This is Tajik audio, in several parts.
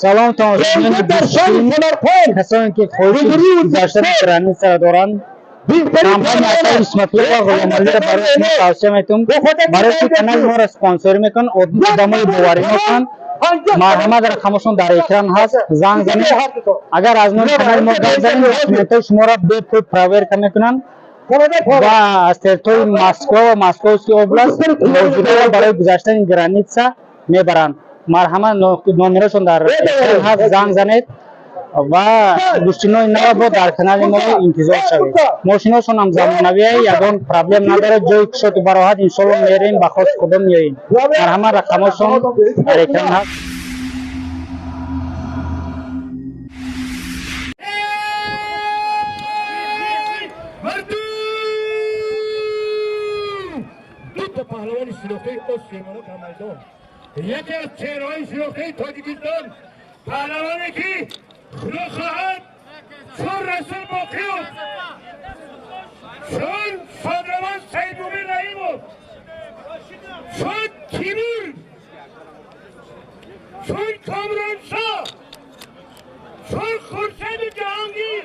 Салом тамошобинони Самарқанд, касоне ки хоҳиши гузаштани граница ро доранд, компания Акаи Исматулло ва Ғуломалиро барои шумо тавсия метавонам. Барои ки канали моро спонсорӣ мекунанд, одамои бовариноканд. Марҳамат, рақамошон дар экран ҳаст, занг занед. Агар аз номи канали мо гап занед, документҳои шуморо бепул проверка мекунанд ва аз территорияи Москва ва Московский область муҳоҷирро барои гузаштани граница мебаранд. Марҳамат, номерошон дар экран ҳаст, занг занед ва гӯштинои нава бо дар канали мо интизор шавед. Мошиношон ҳам замонавия, ягон проблем надорад, ҷои кушоду бароҳат. Иншолло, мерем, ба хости худо меоем. Марҳамат, рақамошон дар экран ҳаст. Дута паҳлавони шинохтаи Осиёи Миёна дар майдон, яке аз чеҳраҳои шинохтаи Тоҷикистон, паҳлавоне ки, худо хоҳад, чун Расул Боқиёв, чун шодравон Саидмумин Раҳимов, чун Тимур, чун Комроншоҳ, чун Хуршеду Ҷаҳонгир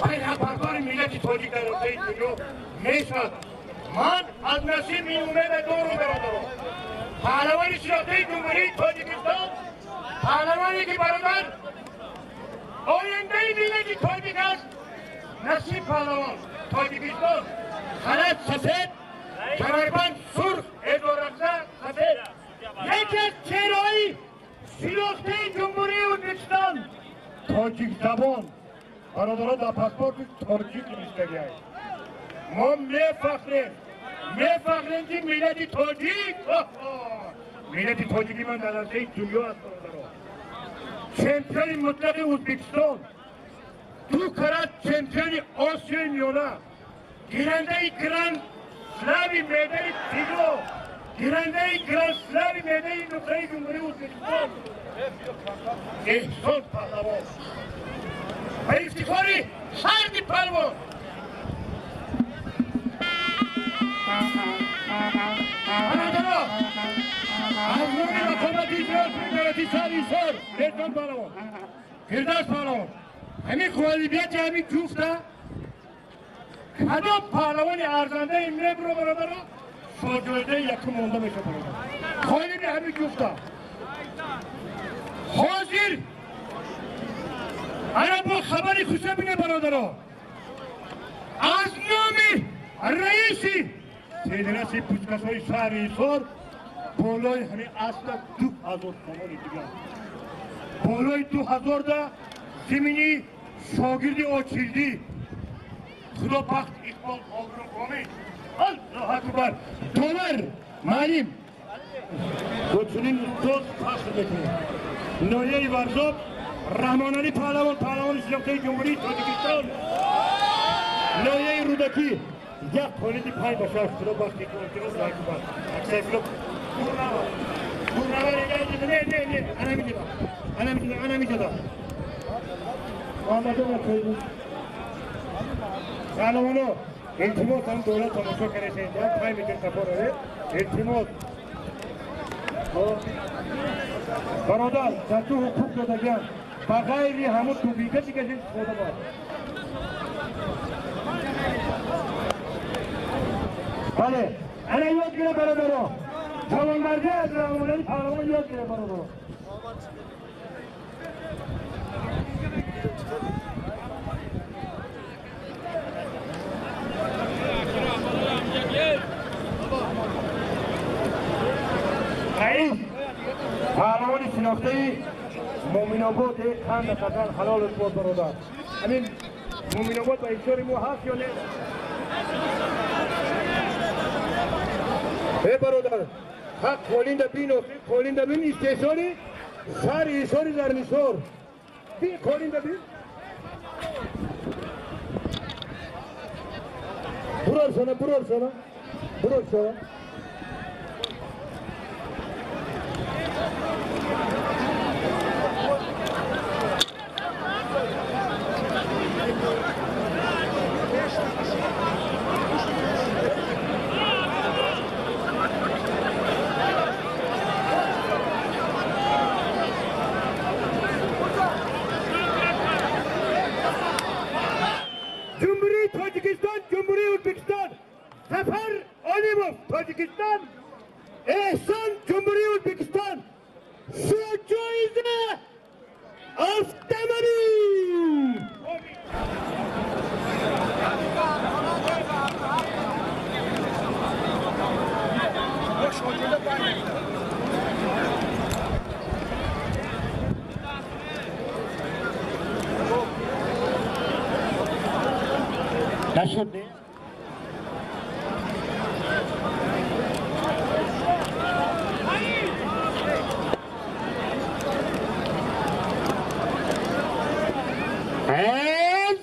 пайрабардори миллати тоҷик дар арсаи дунё мешавад. Ман аз насиб ин умеда дорум, бародарон. Паҳлавони шинохтаи Ҷумҳурии Тоҷикистон, паҳлавоне ки, бародар, ояндаи миллати тоҷик аст, Насиб паҳлавон, Тоҷикистон, халат сафед, камарбанд сурх, эзорақза сафед. Яке аз чеҳраҳои шинохтаи Ҷумҳурии Ӯзбекистон, тоҷикзабон, бародарон, дар паспорти тоҷик навиштагиай. Мо мефахрем, мефахрем, ки миллати тоҷик, миллати тоҷики ман дар арсаи дунё аст, бародарон. Чемпиони мутлақи Ӯзбекистон, ду карат чемпиони Осиёи Миёна, гирандаи Гранд Слами медали тилло, гирандаи Гранд Слами медали нуқраи Ҷумҳурии Ӯзбекистон, Эҳсон паҳлавон, ба ифтихори ҳарди палвон. Бародаро, аз номи мақомоти иҷроияи давлати шаҳри Ҳисор, Эҳсон паҳлавон, Фирдавс паҳлавон, ҳамин ғолибияти ҳамин ҷуфта кадом паҳлавони арзандаи мебуро, бародаро, шоҷоизаи якум монда мешавад, бародар, ғолиби ҳамин ҷуфта. Ҳозир ана бо хабари хуша бине, бародаро, аз номи раиси федератсияи пучкашҳои шаҳри Ҳисор болои ҳамин асла 2000 сомони дигар, болои 2000-да зимини шогирди очилдӣ. Худо бахт, иқбол, обрӯ, омин. Аллоҳу акбар! Довар маълим, бо чунин устод фахр мекунем. Ноҳияи Варзоб, Раҳмоналӣ паҳлавон, паҳлавони шинохтаи Ҷумҳурии Тоҷикистон, ноҳияи Рӯдакӣ, як қолиди 5 ба 6. Худо бахти. Акбар, Аксайфулло, не, не, не, ана миҷода, ана миҷода, ана миҷода. Муҳаммадон, паҳлавоно, илтимос, ҳам давлат тамошо кардесен, як 5 метр сафо равед, илтимос. Бародар, дар ту ҳуқуқ додагиам, ба ғайри ҳамун дубинка дигар истифода бар. Бале, ана ёд гира, бародаро, ҷавонмардӣ аз Раҳмоналӣ паҳлавон ёд гира, бародаро. Раис, паҳлавони шинохтаи Муъминобод, қанда қазан ҳалолат бод, бародар. Ҳамин Муъминобод ба ҳисори мо ҳаст ё не? Э, бародар, ҳақ қолинда бин, охир қолинда бин, истеҳсоли шаҳри Ҳисори Зарнисор, бин, қолинда бин. Бурор шона, бурор шона, бурор шона. Тоҷикистон, Эҳсон Ҷумҳурии Ӯзбекистон. Шоҳҷоиза автомобил. نشد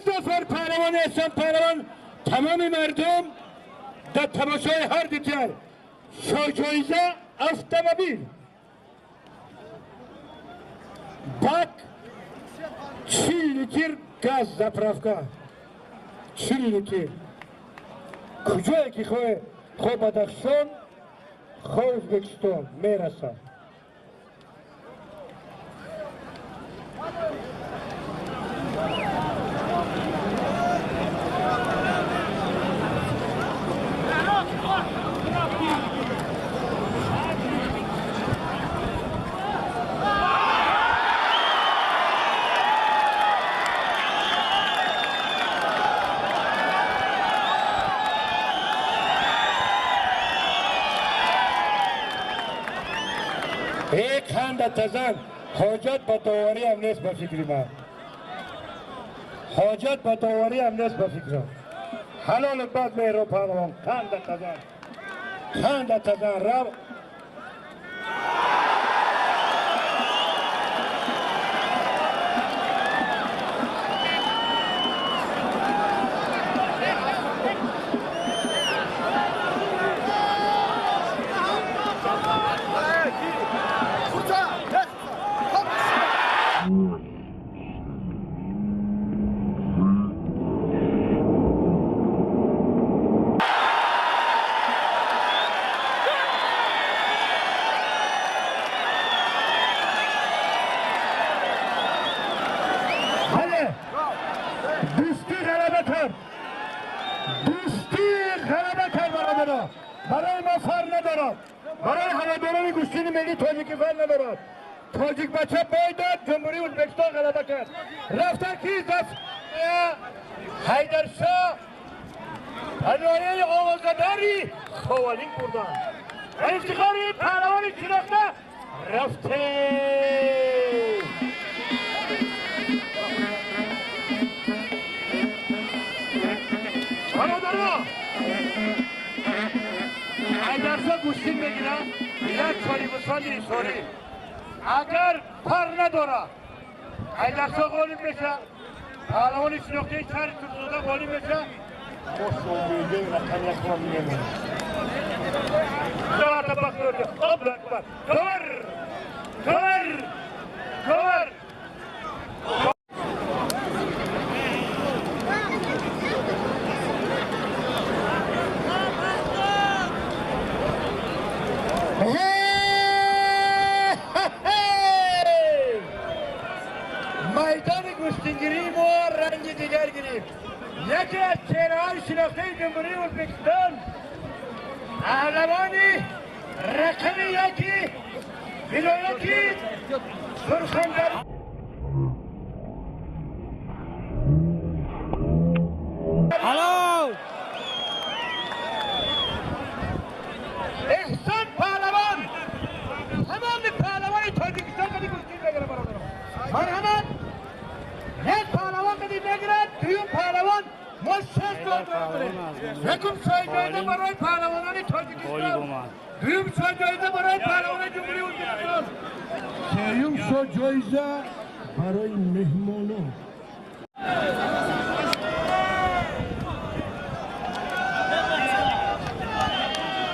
ظفر پهلوان، احسان پهلوان، تمام مردم در تماشای هر دو تیر. شاهجایزه автомобил бак 40 литр газ заправка 40 литр. Куҷое ки хоҳе, хо Бадахшон, хо Ӯзбекистон мерасад. Тазан ҳоҷат ба доварӣ ҳам нест ба фикри ман, ҳоҷат ба доварӣ ҳам нест ба фикрам. Ҳалолат бад меҳро паҳлавон, қанда тазан, қанда тазан рав. Барои мо фарқ надорад, барои ҳаводорони гӯштини миллии тоҷикӣ фарқ надорад. Тоҷик бача бой дод, Ҷумҳурии Ӯзбекистон ғалаба кард. Рафтан ки Ҳайдаршоҳ ҳанояи овозадори Ховалинг бурданд. Ифтихори паҳлавони шинохта рафтем. Бародаро, Ҳайдаршоҳ гӯштин мегирад, як соли гӯсфанди ҳисорӣ. Агар пар надорад, Ҳайдаршоҳ ғолиб мешавад, паҳлавони шинохтаи шаҳри Турсунзода ғолиб мешавад. Мо шоҳҷоизаи рақами якумро мемонем. Аллоҳу акбар! Ковар! Ковар! Ковар! Майдони гӯштингирии мо ранги дигар гирифт. Яке аз чеҳраҳои шинохтаи Ҷумҳурии Ӯзбекистон, паҳлавони рақами яки вилояти Сурхондарё. Эҳсон паҳлавон, тамоми паҳлавони Тоҷикистон қади гӯштин мегирад. Бародарон, марҳамат, як паҳлавон қади мегирад, дуюм паҳлавон мо 6 дорем. Якум шоҳҷоиза барои паҳлавонони Тоҷикистон, дуюм шоҳҷоиза барои паҳлавонони Ҷумҳурии Ӯзбекистон, сеюм шоҳҷоиза барои меҳмонон.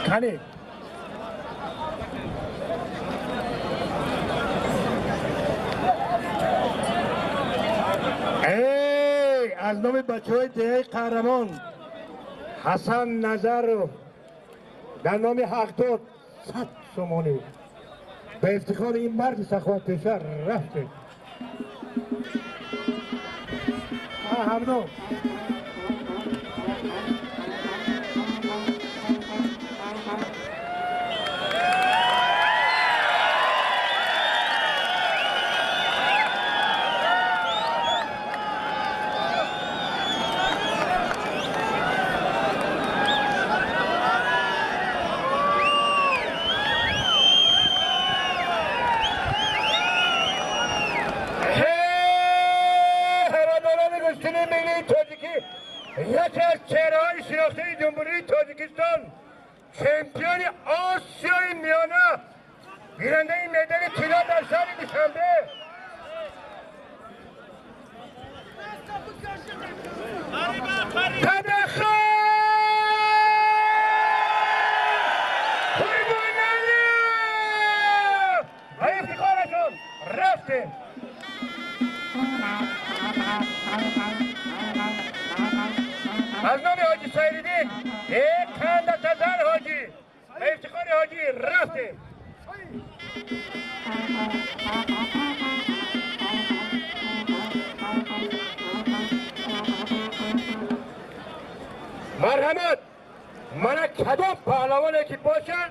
Кане эй, аз номи бачаҳои деҳаи Қаҳрамон Ҳасан Назаров дар номи Ҳақдод 100 сомонӣ ба ифтихори ин марди саховатпеша рафтем. Ҳамном гӯштини миллии тоҷикӣ, яке аз чеҳраҳои шинохтаи Ҷумҳурии Тоҷикистон, чемпиони Осиёи Миёна, гирандаи медали тилло дар шаҳри Душанбе. Қурбоналиев ба ифтихорашон рафтем. Аз номи Ҳоҷи Сайриддин қанда тазар ҳоҷӣ ба ифтихори ҳоҷӣ рафтем. Марҳамат, мана кадом паҳлавоне ки бошад,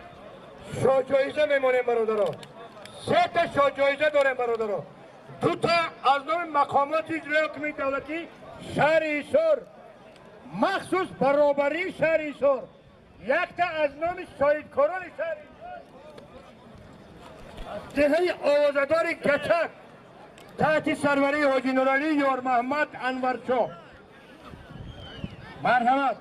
шоҳҷоиза мемонем бародаро. Се та шоҳҷоиза дорем бародаро. Ду та аз номи мақомоти иҷроия ҳукумати давлатӣ шаҳри Ҳисор, махсус баробарии шаҳри Ҳисор, якта аз номи соҳибкорони шаҳри Ҳисор, деҳаи овозадори Гачак таҳти сарварии Ҳоҷи Нуралӣ Ёрмаҳмад Анваршоҳ. Марҳамат.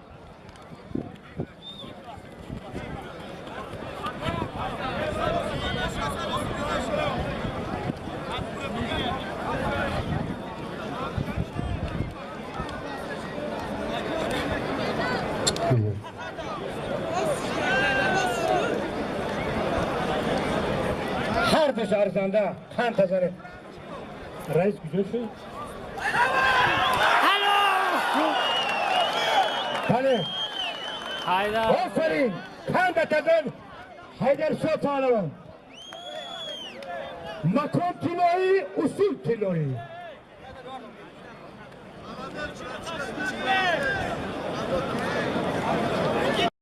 Ҳардуш арзанда қанд тазанед. Раис куҷо шуд? Бале. Офарин, қанда тазан Ҳайдаршоҳ паҳлавон. Макон тиллоӣ, усул тиллоӣ.